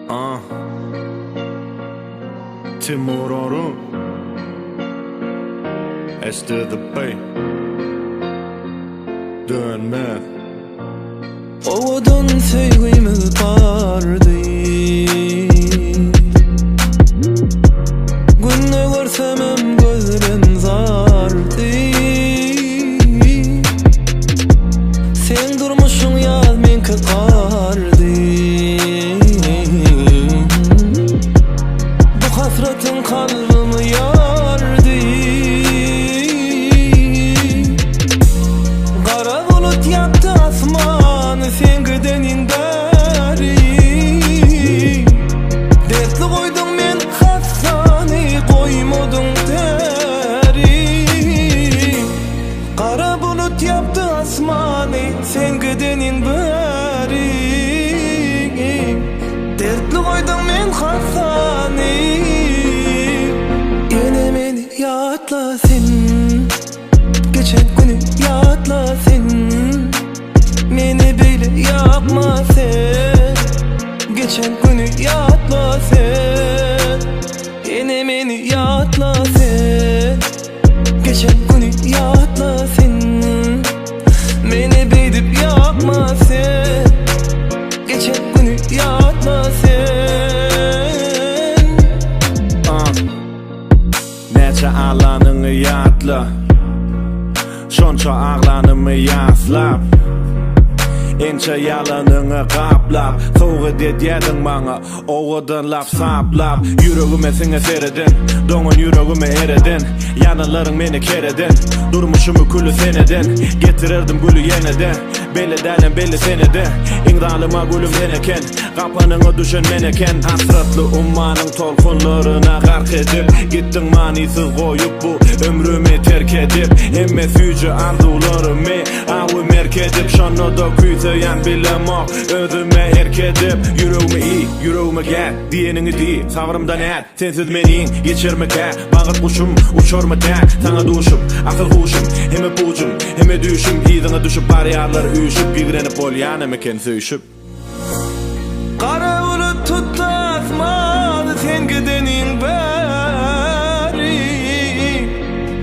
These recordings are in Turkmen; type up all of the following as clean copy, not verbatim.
Ah. Timur Orun. S to the B. Dönmez. Owadan söýgimiz bardy. Günde görsemem gözlerim zardy. Seň durmuşyň ýaz meňki gardy. Bu hasratyň kalbymy ýardy. Gara bulut ýapdy asmany sen gideniň bäri. Dertli goýduň men hassany goýmadyň täri. Gara bulut ýapdy asmany sen gideniň bäri. Dertli goýduň men hassany. Ýene meni ýatla sen. Geçen güni ýatla sen. Meni beýle ýakma sen. Geçen güni ýatla sen. Ýene meni ýatla sen. Geçen güni ýatla sen. Meni beýdip ýakma sen. Geçen güni ýatla sen. Ah. Näçe aglanyňy ýatla. Şonça aglanymy ýaslap. Ençe ýalanyňy gaplap. Sowgat edýädiň maňa owadan lap saplap. Ýüregime siňe sereden, doňan ýüregimi ereden. Ýananlaryň meni kereden, durmuşymy küli sen eden. Getirerdim güli ýene-de, belli dälem belli senede. Iň zalyma gülüm sen eken, gapanyňa düşen men eken. Hasratly ummanyň tolkunlaryna gark edip, gitdiň manysyz goýup bu ömrümi terk edip. Hemme süýji arzuwlarymy awy merk edip, şonda-da küýseýän bilemok özüme erk edip. Ýüregimi iý, ýüregime gel, diýeniňi diý, sabrymdan ät. Sensiz meniň geçermikä bagyt guşum, uçarmy tä saňa duşup, akyl huşum, heme pujum, heme düýşüm, yzyňa düşüp barýarlar üýşüp, ýigrenip bolýanam eken söýşüp. Gara bulut tutdy asmany sen gideniň bäri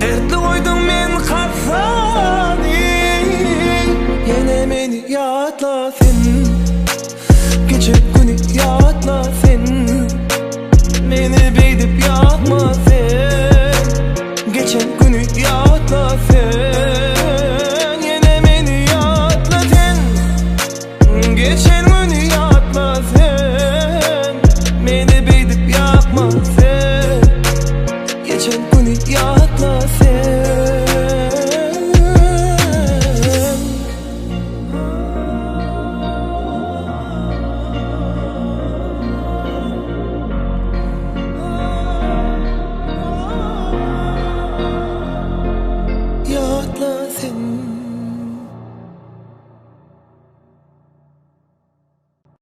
Dertli goýduň men hassany Ýene meni ýatla sen Geçen.